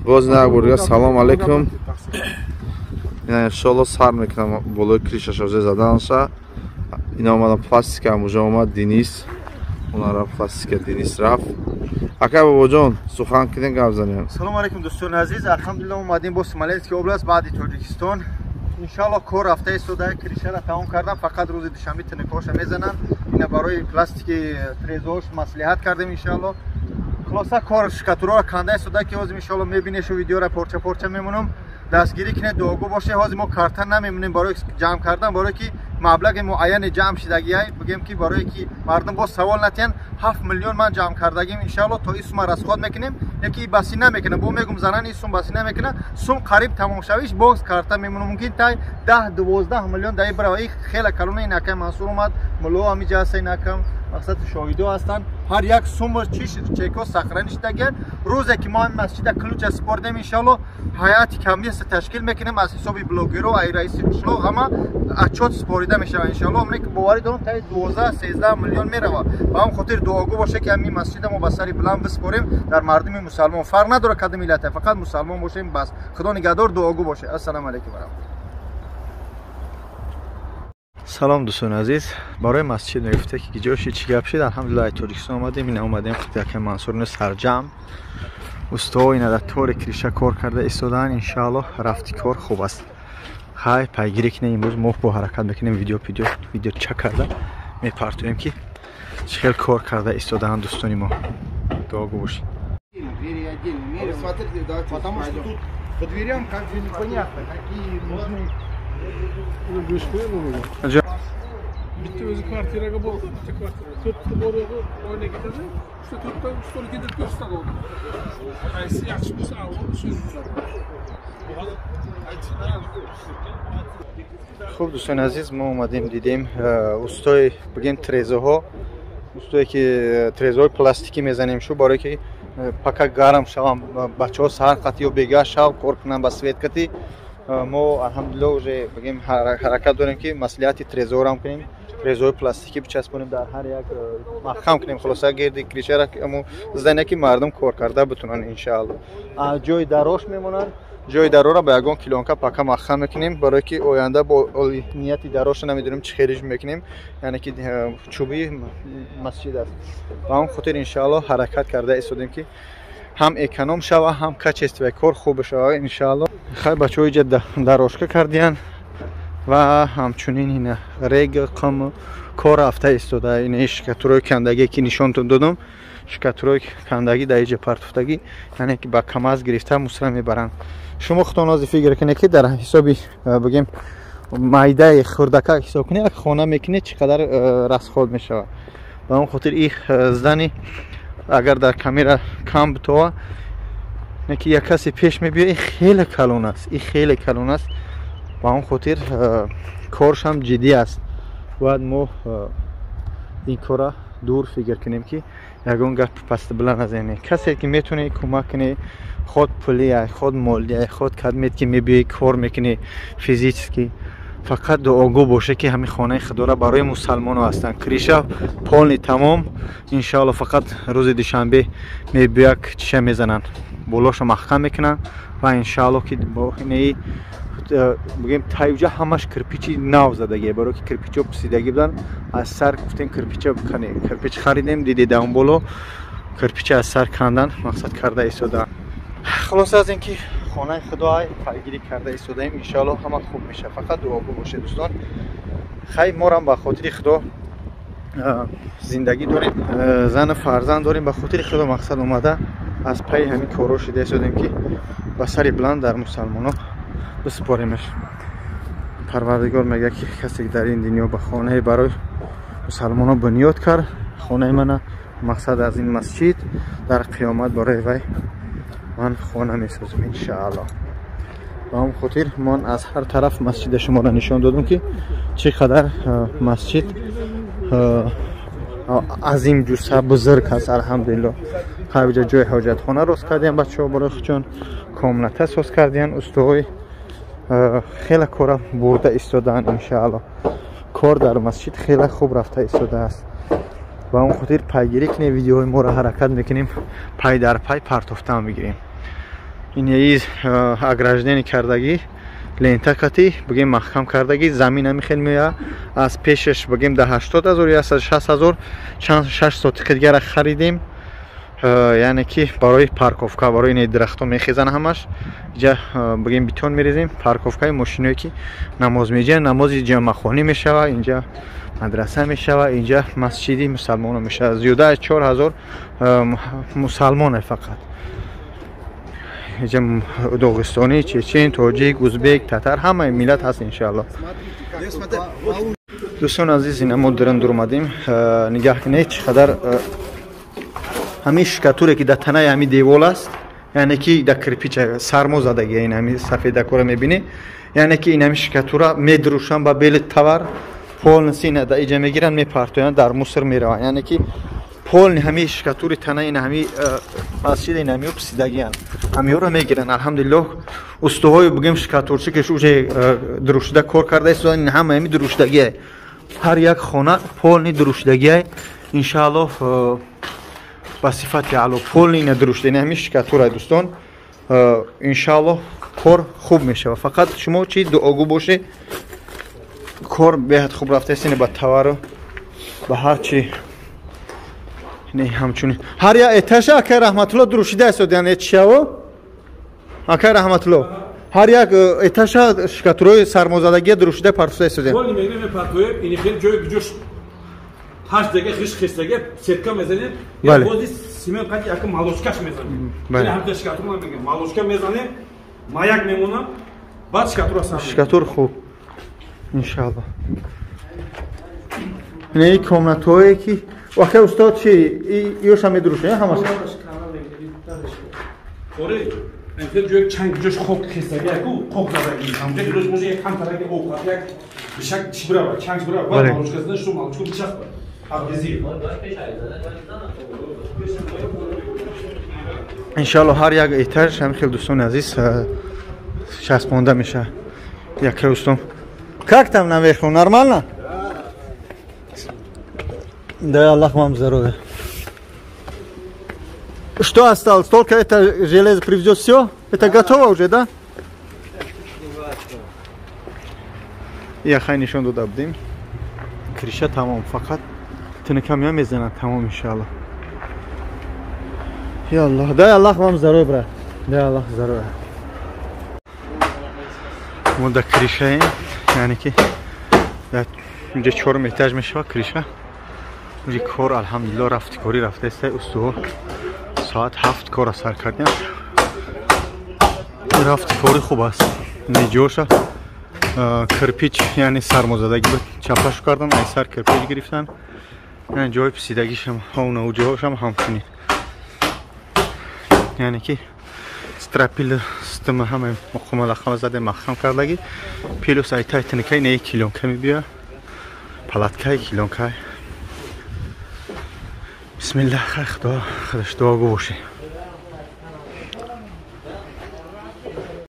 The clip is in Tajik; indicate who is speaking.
Speaker 1: Боз набурга салом алейкум. Ина иншоалло сар мекунам болои крышаша заданша. Ина омадам пластика мужа омад Денис. Онара пластика Денис рафт. Ака бобоҷон, сухан кунем, гап занем.
Speaker 2: Салом алейкум, дӯстони азиз. Алҳамдулиллоҳ, омадем бо Смоленский област, баъди Тоҷикистон. Иншоалло кор рафта истода, крышара тамом кардам, фақат рӯзи душанбе тинакҳоша мезананд. Ина барои пластики трезош маслиҳат кардем иншоалло. Хулоса кор штукатурора канда истода ки ҳозир иншоалло мебинешу видеора порча порча мемонам. Дастгирӣ кунед, дуогӯ боше. Ҳозир мо карта намемонем барои ҷамъ кардан, барое ки маблағи муайяне ҷамъ шидагиай, бигем ки барое ки мардум боз савол натиҳанд. 7 миллион ман ҷамъ кардагим, иншоалло то ин сума расход мекунем, яки басӣ намекунам. Бо мегум занан ин сум басӣ намекунам, сум қариб тамомшавиш боз карта мемонам, мумкин тай 10-12 миллион даи бирава. Ин хеле калона. Ин акай Мансур омад, мулло ҳамиҷа ҳаста, ин акам мақсад шоҳидо ҳастанд. Ҳар як сум чиш чеко сахранӣ шидагианд. Рӯзе ки мо ҳамин масҷида ключа супордем, иншоалло ҳайати комиссия ташкил мекунем аз ҳисоби блогеро, ай раиси қишлоқ, ҳама отчёт супорида мешавад иншоалло. Ман ки боварӣ дорам, таи 12-13 миллион мерава. Ба ҳам хотир дуогӯ боше ки ҳамин масҷида мо ба сари баланд бисупорем дар мардуми мусалмон. Фарқ надорад кадом миллате, фақат мусалмон бошем бас. Худо нигаҳдор, дуогӯ боше. Ассалому алайкум ва раҳматуллоҳ.
Speaker 3: Салом, дӯстони азиз. Барои масҷид мегуфта ки ҷоши чӣ гап шид. Алҳамдулиллоҳ, Тоҷикистон омадем, ина омадем худи Мансур сарҷамъ устоҳо ина дар тори крыша кор карда истодаанд. Иншааллоҳ рафти кор хуб аст. Хай, пайгирӣ кунем. Имрӯз мо бо ҳаракат мекунем, видео видео ча карда мепартоем ки чӣ хел кор карда истодаанд дӯстони мо. Дуогӯ бошед.
Speaker 2: Потому что тут по дверям как бы непонятно, какие нужны.
Speaker 4: Bitta o'zi kvartiraga bordi, bitta kvartira. To'rtta bor yo'g'i oyna ketadi, uchta to'rtta stol ketib ko'rsatadi uni. Qaysi yaxshi bo'lsa, avval so'z.
Speaker 3: Хуб, дӯстони азиз, мо омадем, дидем устои бигем трезоҳо, устое ки трезоҳои пластикӣ мезанем шу, барое ки пока гарм шавам, бачаҳо саҳар қатӣ ё бегаҳ шав кор кунанд ба свет қатӣ. Мо алҳамдулиллоҳ уже бигем ҳаракат дорем ки маслиҳати трезорам кунем, трезои пластикӣ бичаспонем, дар ҳар як маҳкам кунем. Хулоса гирди крышара амо здание ки мардум кор карда битунанд иншаалло. Ҷои дарош мемонанд, ҷои дарора ба ягон клёнка пока маҳкам мекунем, барое ки оянда бо нияти дароша намедонем чӣ хелиш мекунем, яъне ки чӯби масҷид аст. Ба ҳамон хотир иншаалло ҳаракат карда истодем ки ҳам эконом шава, ҳам качествои кор хуб шава иншаалло. Хай, бачаҳо иҷа дарошка кардиянд ва ҳамчунин ина рег қам кор рафта истода. Ина штукатурои кандагие ки нишонтон додам, штукатурои кандагӣ дар иҷа партуфтагӣ, яъне ки ба КамАЗ гирифта мусра мебаранд. Шумо худтон ҳозир фикр кунед ки дар ҳисоби бигем майдаи хурдака ҳисоб кунед, як хона мекунед, чӣ қадар расход мешавад. Ба он хотир и здание агар дар камера кам битова, не ки як касе пеш мебиёд, ин хеле калон аст, ин хеле калон аст. Ба он хотир коршам ҷиддӣ аст. Бояд мо ин кора дур фикр кунем ки ягон гап паст биланд назанем. Касе ки метавонӣ кӯмак кунӣ, худ пулия, худ молия, худ кадмет ки мебиёӣ кор мекунӣ физически, фақат дуогӯ боше ки ҳамин хонаи худора барои мусалмоно ҳастанд. Крыша полный тамом иншаалло, фақат рӯзи душанбе мебиёяк чиша мезананд, болоша маҳкам мекунанд ва иншаалло ки бо инаи бигем тайҷа ҳамаш кирпичи нав задагие, барое ки кирпичо пусидагӣ буданд. Аз сар гуфтем кирпича кирпич харидем, дидед он боло кирпича аз сар кандан мақсад карда истода. Хулоса аз ин ки хонаи худо пайгирӣ карда истодаем, иншоалло ҳама хуб мешавад. Фақат дуогӯ бошед, дӯстон. Хай, морам ба хотири худо зиндагӣ дорем, зану фарзанд дорем, ба хотири худо мақсад омада аз пайи ҳамин корҳо шида истодем ки ба сари баланд дар мусалмоно бисупоремаш. Парвардигор мегӯяд ки касе дар ин дунё ба хонае барои мусалмоно бунёд кард, хонаи мана мақсад аз ин масҷид, дар қиёмат барои вай ман хона месозам иншаалло. Ба ҳамон хотир ман аз ҳар тараф масҷида шуморо нишон додам ки чӣ қадар масҷид азим ҷуса бузург аст. Алҳамдулилло, ҳамиҷа ҷои ҳоҷатхона рост кардем, бачаҳо барои худшон комната соз кардиян. Устоҳои хеле кора бурда истодаанд. Иншаалло кор дар масҷид хеле хуб рафта истодааст. Ба он хотир пайгирӣ кунем видеоҳои моро, ҳаракат мекунем пай дар пай партофтан бигирем. Ин из ограждение кардагӣ лента кати бигем маҳкам кардагӣ замин ҳами хел меояд. Аз пешаш бигем да 80 ҳазор ё 160 ҳазор чанд 6 сотиқи дигара харидем. Яъне ки барои парковка, барои ин дарахтҳо мехезанд ҳамаш. Иҷа бигем бетон мерезем, парковкаи мошиное ки намоз меҷиянд, намози ҷамъахонӣ мешавад, инҷа мадраса мешавад, инҷа масҷиди мусалмонон мешавад. Зиёда аз 4000 мусалмоне фақат. Инҷа доғистонӣ, чечен, тоҷик, узбек, татар ҳамаи миллат ҳаст иншааллоҳ. Дӯстони азиз, ина мо дуран дур омадем. Нигаҳ кунед чӣ қадар ҳамин штукатуре ки дар танаи ҳамин девол аст, яъне ки дар кирпича сармо задагия, ин ҳамин сафедакора мебинӣ, яъне ки ин ҳамин штукатура медрӯшанд ба бели тавар, полностью ина дар иҷа мегиранд, мепартоянд, дар мусор мераванд. Яъне ки полни ҳамин штукатури танаи ин ҳамин масҷиди ин ҳамиҳо писидагиянд, ҳамиҳоро мегиранд. Алҳамдулиллоҳ, устоҳои бигем штукатурчи ки уже дурушида кор карда истодан, ин ҳама ҳамин дурушидагия, ҳар як хона полни дурушидагия, иншааллоҳ ба сифати аъло полни ина дурушида, ин ҳамин штукатура дӯстон. Иншааллоҳ кор хуб мешавад. Фақат шумо чи дуогӯ бошед, кор беҳад хуб рафтааст, ин ба тавару ба ҳар чи не ҳамчунин ҳар як этажа акай Раҳматулло дурушида истод, яъне чиаво акай Раҳматулло ҳар як этажа штукатураи сармозадагия дурушида партофта истодем.
Speaker 4: Полни мегирем, мепартоем, ини хел ҷои ҷош ҳашт дега хиш хистага сетка мезанем, бози симент қати яка молочкаш мезанем. Ин ҳамта штукатура мегем, молочка мезанем, маяк мемонам, баъд штукатура сар.
Speaker 3: Штукатур хуб иншааллоҳ. Ин комнатҳое ки акай устод чи ёша медурушед ҳамаш?
Speaker 4: Оре, инхел ҷои чанг ҷош хок хистага яку хок задаги, ҳамҷа ҷош може як камтараги об қат як бишак чи бирава, чанг бирава, баъд молочка задан, шу молочка бичаспа.
Speaker 3: Иншааллоҳ ҳар як этаж ҳамин хел дӯстони азиз часпонда мешавад. Якай устом. Как там наверху, нормально? Дай Аллах вам здоровья. Что осталось? Только это железо привезет, все? Это готово уже, да? Я хай нишон дода будем. Криша тамом, фақат тинка мея мезанад, тамом иншааллоҳ. Я Аллах, дай Аллах вам здоровья, брат. Дай Аллах здоровья. Мо дар кришаем, яъне ки дар инҷа чорум этаж мешавад криша. Инҷа кор алҳамдулиллоҳ рафти корӣ рафтааст. Устуҳо соат 7 кора сар кардем. Рафти корӣ хуб аст. Неҷоша кирпич, яъне сармозадагӣ буд, чапашу кардан, ай сар кирпич гирифтан. Яъне ҷои писидагишам, ҳовна ҷоҳошам ҳамчунин. Яъне ки стропил стима ҳама муқомалахама заде маҳкам кардагӣ. Плюс ай тай тинкаи неи килонка мебиёяд, палаткаи килонкай. Бисмиллаҳ, хай худо худаш дуогӯ бошед.